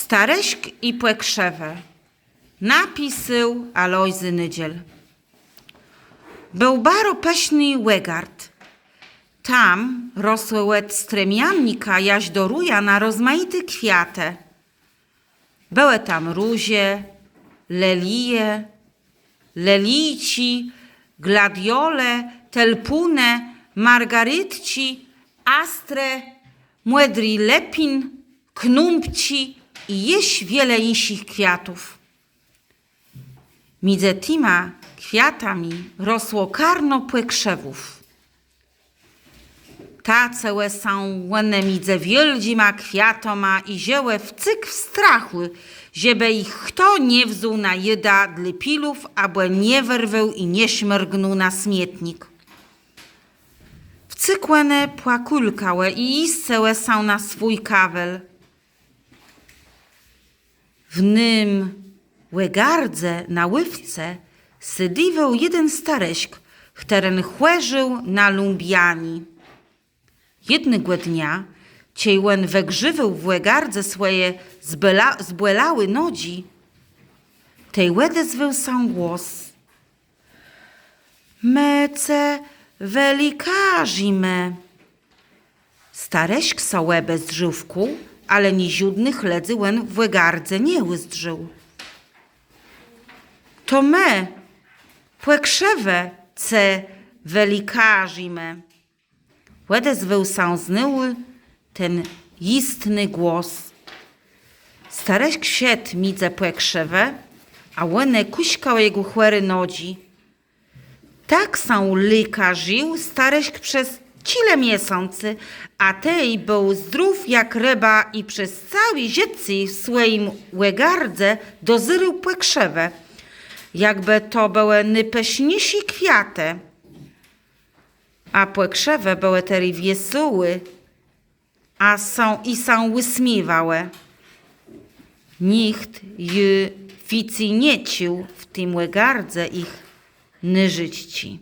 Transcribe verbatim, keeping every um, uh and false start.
Starëszk i pòkrzëwë. Napisôł Alojzy Nôdżel. Béł baro pëszny ògard. Tam rosłë òd strëmiannika jaż do rujana rozmajité kwiatë. Bëłë tam róże, lelije, lelijczi, gladiole, tëlpónë, margaritczi, astrë, mòdri lëpin, knąpczi i jesz wiele jinszich kwiatów. Midzë tima kwiatami rosło karno pòkrzëwów. Tacëłë sã òne midzë wiôldżima kwiatama i żëłë wcyg w strachù, żebë jich chto nie wzął na jôdã dlô pilów abò nie wërwôł i nie smërgnął na smietnik. Wcyg òne płakùlkałë i jiscëłë sã na swój kawel. W nym ògardze na łôwce sôdiwôł jeden starëszk, chtëren chòrzôł na lumbiani. Jednégò dnia, czej òn wëgrzéwôł w ògardze swòje zbòla- zbòlałé nodżi, tej òdezwôł sã głos: „Më ce wëlékarzimë”. Starëszk sã òbezdrzôł wkół, ale niżódnëch lëdzy òn w ògardze nie ùzdrzôł. „To më, pòkrzëwë, ce wëlékarzimë”, òdezwôł sã znôwù ten jistny głos. Starëszk szedł midzë pòkrzëwë, a òne kùszkałë jegò chòré nodżi. Tak sã lékarził starëszk przez czile miesący, a tej béł zdrów jak rëba i przez całé żëcé w swòjim ògardze dozérôł pòkrzëwë, jakbë to bëłë nôpëszniészé kwiatë. A pòkrzëwë bëłë terô wiesołé, a sã, i sã ùsmiéwałë. Nicht ju wicy nie czuł w tim ògardze jich nôżëczczi.